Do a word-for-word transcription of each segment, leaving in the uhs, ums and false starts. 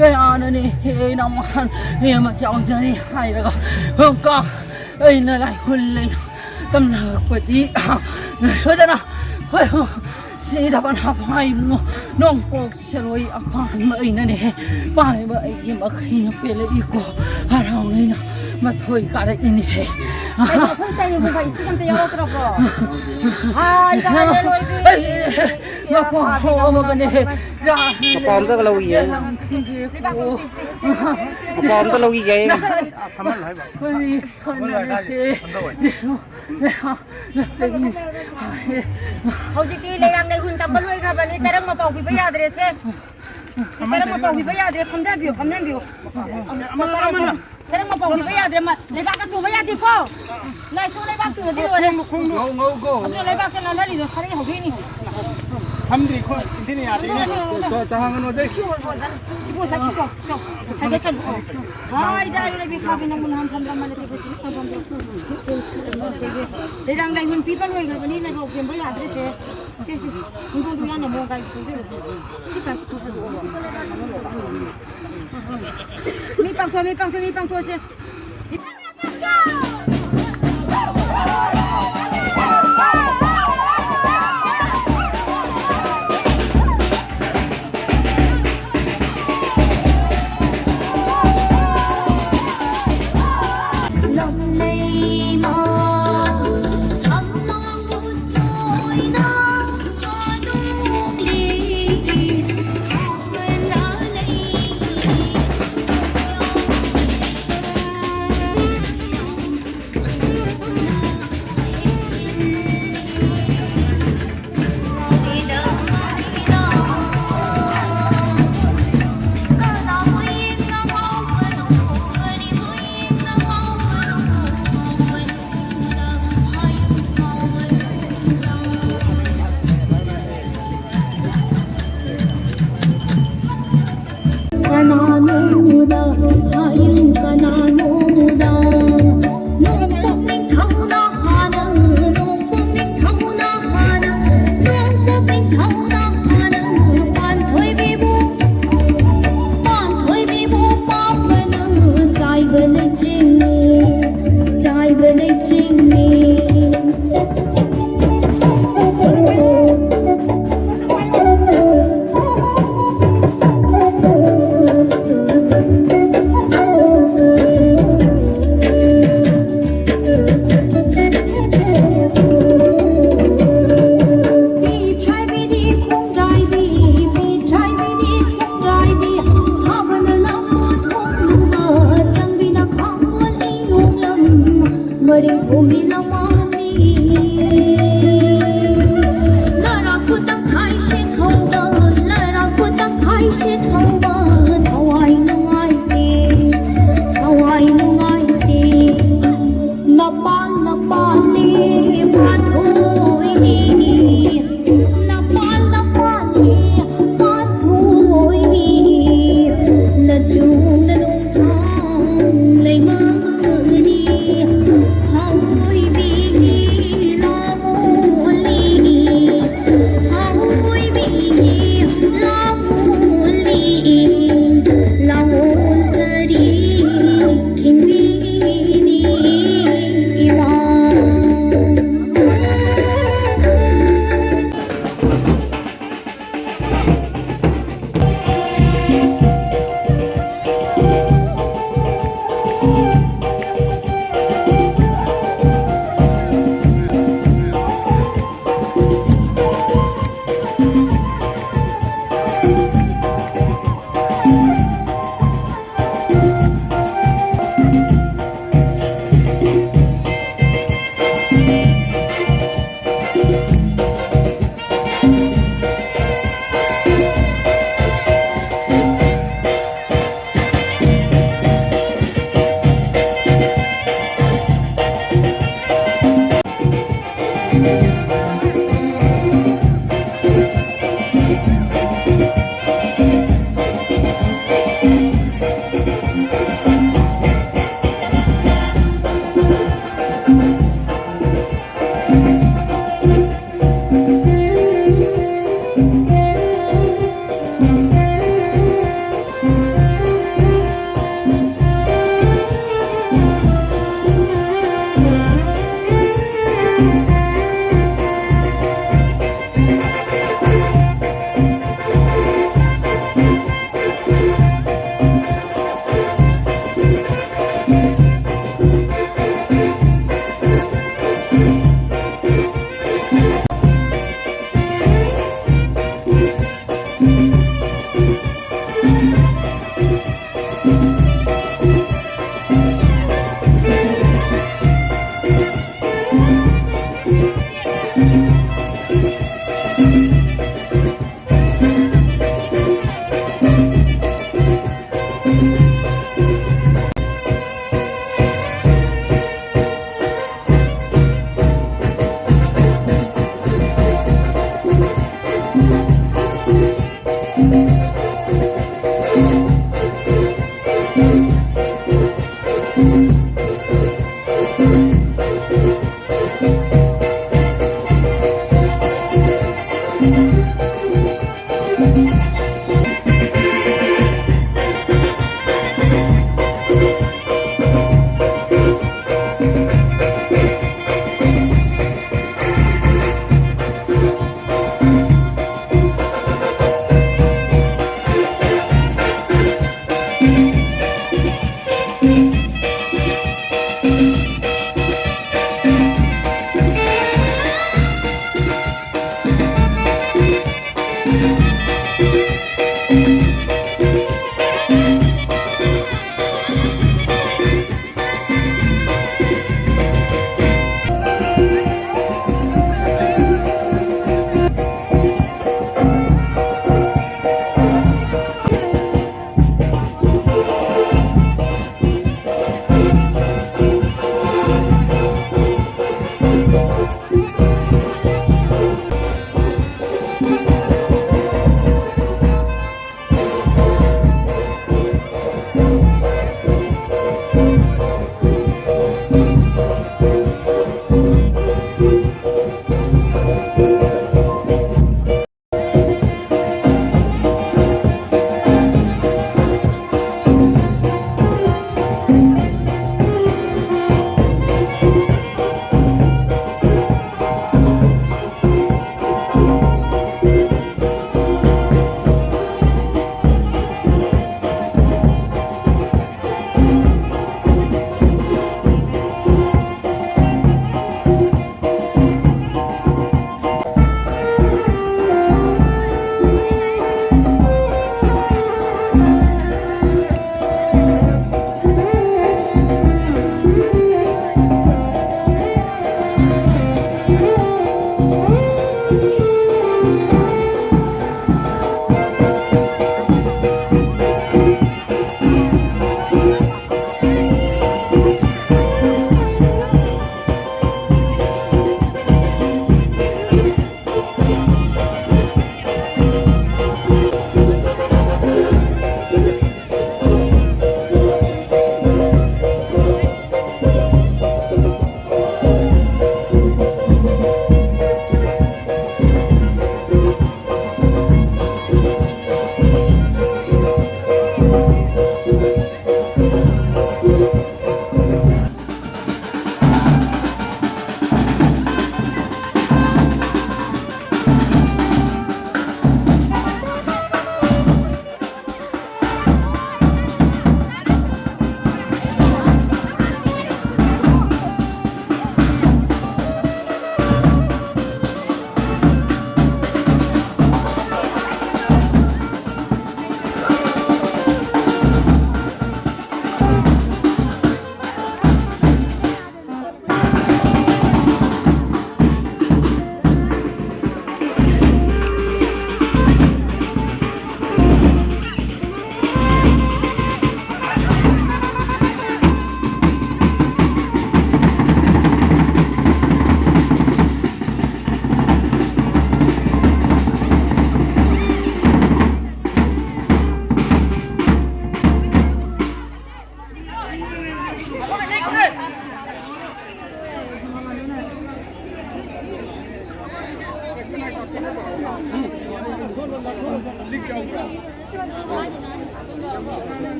ꯀꯌꯥꯅꯅꯦ ꯍꯦ ꯅꯃꯥꯟ ꯍꯦ ꯑꯃ ꯌꯥꯎꯖꯔꯤ ꯍꯥꯏꯔꯒ ꯍꯣꯡꯀ ꯑꯩꯅ ꯂꯥꯏꯍꯨꯜ ꯂꯩꯅ ꯇꯝꯅꯔꯛꯄꯗꯤ ꯐꯖꯅ ꯍꯣꯏ ꯍꯣ ꯁꯤꯗꯕ ꯅꯍꯥꯛ ꯍꯥꯏꯕꯅꯣ ꯅꯣꯡꯄꯣꯛ ꯁꯦꯔꯣꯏ ꯑꯄꯥꯟꯕ ꯑꯩꯅꯅꯦ ꯄꯥꯏꯕ ꯑꯩꯒꯤ ꯃꯈꯩꯅ ꯄꯦꯜꯂꯛꯏꯀꯣ ꯍꯔꯥꯎꯅꯩꯅ ꯃꯊꯣꯏ ꯀꯥꯔꯛꯏꯅꯦꯍꯦ꯫ ꯀꯩꯅꯣ ꯑꯩꯈꯣꯏ ꯆꯥꯏꯅꯤꯡꯕ ꯏꯁꯤꯡ ꯑꯝꯇ ꯌꯥꯎꯔꯛꯇ꯭ꯔꯕꯣ? ꯍꯥꯏ ꯇꯥꯔꯦ ꯂꯣꯏꯕꯤ꯫ ꯑꯩ ꯃꯄꯥ ꯍꯣꯡꯉꯕꯅꯦꯍꯦ꯫ ꯃꯄꯥ ꯑꯝꯇꯒ ꯂꯧꯈꯤꯒꯦ꯫ ꯃꯄꯥ ꯑꯝꯇ ꯂꯧꯈꯤꯒꯦ꯫ ꯀꯔꯤ ꯈꯟꯅꯔꯦ? ꯍꯧꯖꯤꯛꯇꯤ ꯂꯩꯔꯥꯡ ꯂꯩꯍꯨꯟ ꯇꯝꯕ ꯂꯣꯏꯈ꯭ꯔꯕꯅꯤ꯫ ꯇꯔꯪ ꯃꯄꯥꯎ ꯄꯤꯕ ꯌꯥꯗ꯭ꯔꯦꯁꯦ꯫ ꯇꯔꯪ ꯃꯄꯥꯎ ꯄꯤꯕ ꯌꯥꯗ꯭ꯔꯦ꯫ ꯐꯝꯊꯕꯤꯌꯨ, ꯐꯝꯊꯕꯤꯌꯨ꯫ ꯇꯔꯪ ꯃꯄꯥꯎ ꯄꯤꯕ ꯌꯥꯗ꯭ꯔꯦ꯫ ꯃ-, ꯂꯩꯕꯥꯛꯇ ꯇꯨꯕ ꯌꯥꯗꯦꯀꯣ꯫ ꯂꯥꯏꯊꯣꯛ ꯂꯩꯕꯥꯛ ꯇꯨꯔꯗꯤ ꯂꯣꯏꯔꯦ꯫ ꯉꯧ, ꯉꯧ, ꯉꯧ꯫ ꯑꯗꯨꯅ ꯂꯩꯕꯥꯛꯇ ꯅꯥꯟꯊꯔꯤꯗꯣ ꯁꯥꯔꯩ ꯍꯧꯗꯣꯏꯅꯤ꯫ ꯐꯝꯗ꯭ꯔꯤꯀꯣ, ꯏꯟꯊꯤꯅ ꯌꯥꯗ꯭ꯔꯤꯅꯦ꯫ ꯇꯣ, ꯇꯣ, ꯇꯣ, ꯍꯥꯡꯒꯅꯨ, ꯑꯗꯩ꯫ ꯏꯕꯣ, ꯁꯥꯏ ꯀꯤꯀꯣ, ꯇꯣ, ꯍꯥꯏꯒꯠꯀꯅꯨ꯫ ꯍꯥꯏ, ꯗꯥꯏ, ꯂꯩꯕꯤ ꯐꯥꯕꯤ ꯅꯪꯕꯨ ꯅꯍꯥꯟ ꯊꯝꯕ꯭ꯔꯥ ꯃꯥꯜꯂꯦ, ꯇꯦꯕꯜ ꯁꯤꯗ ꯊꯝꯕ꯭ꯔꯥ꯫ ꯂꯩꯔꯥꯡ ꯂꯩꯍꯨꯟ ꯄꯤꯕ ꯂꯣꯏꯈ꯭ꯔꯕꯅꯤ, ꯂꯩꯕꯥꯛ ꯁꯦꯝꯕ ꯌꯥꯗ꯭ꯔꯦꯁꯦ꯫ ꯁꯦ, ꯁꯦ, ꯍꯣꯡꯗꯣꯛꯂꯨ ꯌꯥꯅꯤ, ꯑꯃꯨꯛ ꯒꯥꯔꯤ ꯊꯧꯗꯣꯏꯔꯣ? ꯁꯤ ꯄꯥꯏꯁꯤ ꯄꯨꯊꯣꯛꯑꯣ꯫ ꯃꯤ ꯄꯥꯡꯊꯣꯛ, ꯃꯤ ꯄꯥꯡꯊꯣꯛ, ꯃꯤ ꯄꯥꯡꯊꯣꯛꯑꯁꯦ꯫ ꯎꯃꯤ ꯂꯋꯥꯅꯤ, ꯂꯔꯥꯛꯄꯨ ꯇꯪꯈꯥꯏ ꯁꯦꯠꯍꯧꯕ, ꯂꯔꯥꯛꯄꯨ ꯇꯪꯈꯥꯏ ꯁꯦꯠꯍꯧꯕ, ꯊꯋꯥꯏ ꯅꯨꯡꯉꯥꯏꯇꯦ, ꯊꯋꯥꯏ ꯅꯨꯡꯉꯥꯏꯇꯦ꯫ ꯅꯄꯥꯜ ꯅꯄꯥꯜꯂꯤ ꯄꯥꯟꯊꯣꯏꯕꯤ, ꯅꯄꯥꯜ ꯅꯄꯥꯜꯂꯤ ꯄꯥꯟꯊꯣꯏꯕꯤ, ꯅꯆꯨ ꯅꯅꯨꯡꯊꯥꯡ ꯂꯩꯃꯅꯤ, ꯊꯋꯥꯏ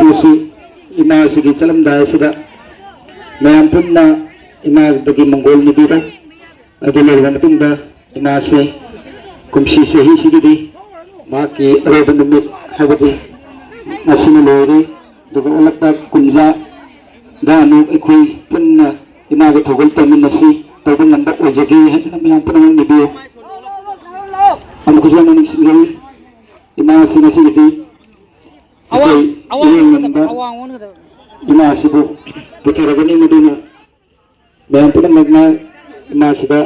ꯉꯁꯤ ꯏꯃꯥꯁꯤꯒꯤ ꯆꯠꯂꯝꯗꯥꯏ ꯑꯁꯤꯗ ꯃꯌꯥꯝ ꯄꯨꯟꯅ ꯏꯃꯥꯗꯒꯤ ꯃꯪꯒꯣꯜ ꯅꯤꯕꯤꯔꯦ꯫ ꯑꯗꯨ ꯂꯣꯏꯔꯕ ꯃꯇꯨꯡꯗ ꯏꯃꯥꯁꯦ ꯀꯨꯝꯁꯤ ꯆꯍꯤꯁꯤꯒꯤꯗꯤ ꯃꯍꯥꯛꯀꯤ ꯑꯔꯣꯏꯕ ꯅꯨꯃꯤꯠ ꯍꯥꯏꯕꯗꯤ ꯉꯁꯤꯅ ꯂꯣꯏꯔꯦ꯫ ꯑꯗꯨꯒ ꯑꯣꯜꯂꯛꯄ ꯀꯨꯝꯖꯥꯗ ꯑꯃꯨꯛ ꯑꯩꯈꯣꯏ ꯄꯨꯟꯅ ꯏꯃꯥꯒꯤ ꯊꯧꯒꯜ ꯇꯧꯃꯤꯟꯅꯁꯤ, ꯇꯧꯕ ꯉꯝꯕ ꯑꯣꯏꯖꯒꯦ ꯍꯥꯏꯗꯅ ꯃꯌꯥꯝ ꯄꯨꯝꯅꯃꯛ ꯅꯤꯕꯤꯌꯨ꯫ ꯑꯃꯨꯛꯀꯁꯨ ꯍꯟꯅ ꯅꯤꯡꯁꯤꯡꯖꯔꯤ, ꯏꯃꯥꯁꯤ ꯉꯁꯤꯒꯤꯗꯤ ꯑꯋꯥꯡ, ꯑꯩꯈꯣꯏ ꯑꯋꯥꯡ ꯏꯔꯦꯡ ꯑꯣꯟꯒꯗꯕ, ꯂꯝꯗ ꯑꯋꯥꯡ ꯑꯣꯟꯒꯗꯕ꯫ ꯏꯃꯥꯁꯤꯕꯨ ꯄꯨꯊꯔꯒꯅꯤ꯫ ꯃꯗꯨꯅ ꯃꯌꯥꯝ ꯄꯨꯝꯅꯃꯛꯅ ꯏꯃꯥꯁꯤꯗ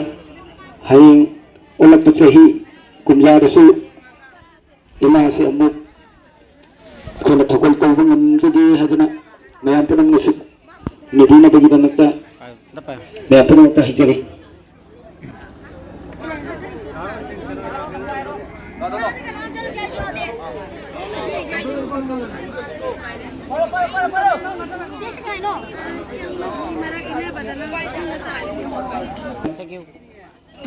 ꯍꯌꯦꯡ ꯑꯣꯜꯂꯛꯄ ꯆꯍꯤ ꯀꯨꯝꯖꯥꯗꯁꯨ ꯏꯃꯥꯁꯦ ꯑꯃꯨꯛ ꯑꯩꯈꯣꯏꯅ ꯊꯧꯒꯜ ꯇꯧꯕ ꯉꯝꯖꯒꯦ ꯍꯥꯏꯗꯅ ꯃꯌꯥꯝ ꯄꯨꯝꯅꯃꯛꯅꯁꯨ ꯅꯤꯕꯤꯅꯕꯒꯤꯗꯃꯛꯇ ꯃꯌꯥꯝ ꯄꯨꯝꯅꯃꯛꯇ ꯍꯥꯏꯖꯔꯤ꯫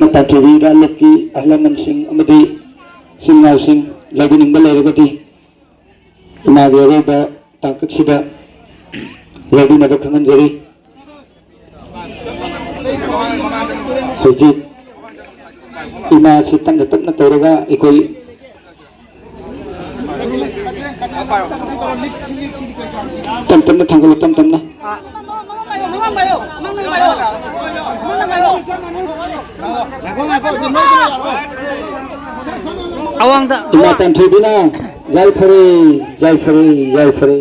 ꯃꯇꯥꯟꯊꯣꯏꯕꯤ ꯏꯔꯥꯠꯂꯨꯞꯀꯤ ꯑꯍꯜ ꯂꯃꯟꯁꯤꯡ ꯑꯃꯗꯤ ꯏꯆꯤꯟ ꯏꯅꯥꯎꯁꯤꯡ ꯂꯧꯕꯤꯅꯤꯡꯕ ꯂꯩꯔꯒꯗꯤ ꯏꯃꯥꯒꯤ ꯑꯔꯣꯏꯕ ꯇꯥꯡꯀꯛꯁꯤꯗ ꯂꯧꯕꯤꯅꯕ ꯈꯪꯍꯟꯖꯔꯤ꯫ ꯍꯧꯖꯤꯛ ꯏꯃꯥꯁꯤ ꯇꯞꯅ ꯇꯞꯅ ꯇꯧꯔꯒ ꯑꯩꯈꯣꯏ ꯇꯞ ꯇꯞꯅ ꯊꯥꯡꯒꯠꯂꯨ, ꯇꯞ ꯇꯞꯅ꯫ ꯑꯋꯥꯡꯗ꯫ ꯏꯃꯥ ꯇꯥꯟꯊꯣꯏꯕꯤꯅ ꯌꯥꯏꯐꯔꯦ, ꯌꯥꯏꯐꯔꯦ, ꯌꯥꯏꯐꯔꯦ꯫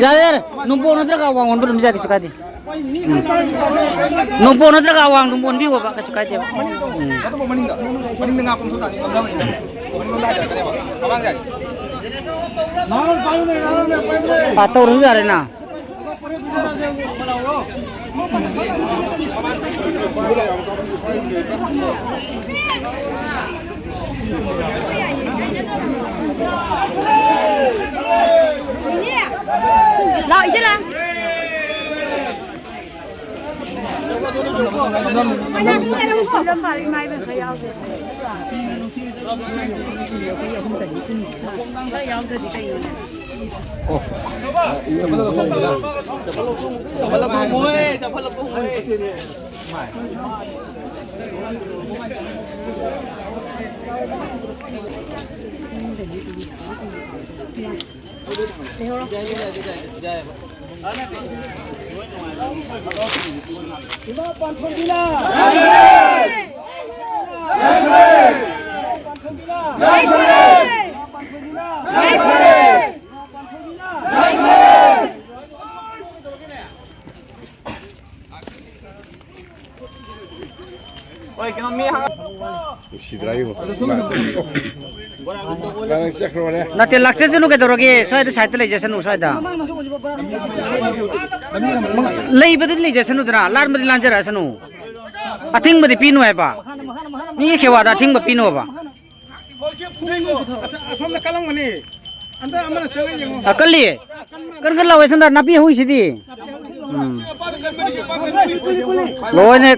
ꯌꯥꯔꯦ, ꯌꯥꯔꯦ꯫ ꯅꯣꯡꯄꯣꯛ ꯅꯠꯇ꯭ꯔꯒ ꯑꯋꯥꯡ ꯑꯣꯟꯕ ꯑꯗꯨꯝ ꯌꯥꯏ, ꯀꯩꯁꯨ ꯀꯥꯏꯗꯦ꯫ ꯎꯝ꯫ ꯅꯣꯡꯄꯣꯛ ꯅꯠꯇ꯭ꯔꯒ ꯑꯋꯥꯡ ꯑꯗꯨꯝ ꯑꯣꯟꯕꯤꯌꯣꯕ, ꯀꯩꯁꯨ ꯀꯥꯏꯗꯦꯕ꯫ ꯎꯝ꯫ ꯑꯥ, ꯇꯧꯔꯁꯨ ꯌꯥꯔꯦꯅ꯫ ꯏꯃꯥ ꯄꯥꯟꯊꯣꯏꯕꯤꯅ! ꯏꯃꯥ ꯄꯥꯟꯊꯣꯏꯕꯤꯅ! ꯏꯃꯥ ꯄꯥꯟꯊꯣꯏꯕꯤꯅ! ꯅꯨꯡꯁꯤꯗ꯭ꯔꯥ ꯏꯕꯣ? ꯅꯪ ꯆꯠꯈ꯭ꯔꯣꯅꯦ꯫ ꯅꯠꯇꯦ, ꯂꯥꯛꯆꯁꯅꯨ, ꯀꯩꯗꯧꯔꯒꯦ? ꯁ꯭ꯋꯥꯏꯗ ꯁꯥꯏꯗꯇ ꯂꯩꯖꯁꯅꯨ, ꯁ꯭ꯋꯥꯏꯗ꯫ ꯂꯩꯕꯗꯗꯤ ꯂꯩꯖꯁꯅꯨꯗꯅ, ꯂꯥꯟꯕꯗꯤ ꯂꯥꯟꯖꯔꯛꯑꯁꯅꯨ꯫ ꯑꯊꯤꯡꯕꯗꯤ ꯄꯤꯅꯨ ꯍꯥꯏꯕ꯫ ꯃꯤꯒꯤ ꯈꯦꯋꯥꯗ ꯑꯊꯤꯡꯕ ꯄꯤꯅꯨ ꯍꯥꯏꯕ꯫ ꯑꯁ, ꯑꯁꯣꯝꯗ ꯀꯜꯂꯝꯒꯅꯤ꯫ ꯑꯝꯇ ꯑꯃꯅ ꯆꯪꯉ ꯌꯦꯡꯉꯣ꯫ ꯑ, ꯀꯜꯂꯤ꯫ ꯀꯟ ꯀꯟ ꯂꯥꯎꯋꯦ ꯁꯣꯝꯗ, ꯅꯥꯄꯤ ꯍꯧꯔꯤꯁꯤꯗꯤ꯫ ꯎꯝ꯫ ꯂꯣꯏꯅ꯫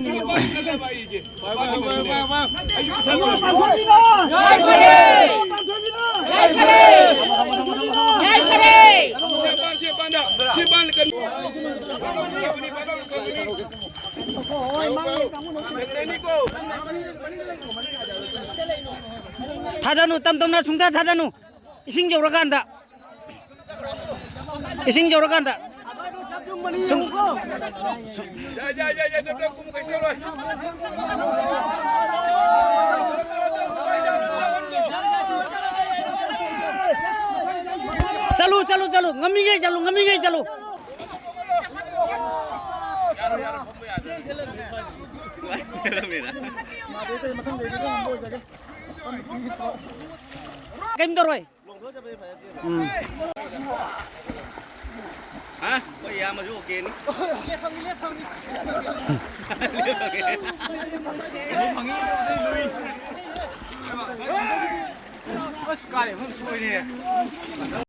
ꯊꯥꯗꯅꯨ, ꯇꯝ ꯇꯝꯅ ꯁꯨꯡꯊꯥ ꯊꯥꯗꯅꯨ꯫ ꯏꯁꯤꯡ ꯌꯧꯔꯀꯥꯟꯗ꯫ ꯏꯁꯤꯡ ꯌꯧꯔꯀꯥꯟꯗ꯫ ꯁꯨꯝ-, ꯆꯠꯂꯨ, ꯆꯠꯂꯨ, ꯆꯠꯂꯨ꯫ ꯉꯝꯃꯤꯉꯩ ꯆꯠꯂꯨ, ꯉꯝꯃꯤꯉꯩ ꯆꯠꯂꯨ꯫ ꯀꯩꯝ ꯇꯧꯔꯣꯏ꯫ ꯎꯝ꯫ ꯍꯥ? ꯑꯩꯈꯣꯏ ꯏꯌꯥꯝꯕꯁꯨ ꯑꯣꯀꯦꯅꯤ꯫ ꯑꯁ, ꯀꯥꯔꯦ, ꯐꯖꯅ ꯁꯣꯏꯔꯦ꯫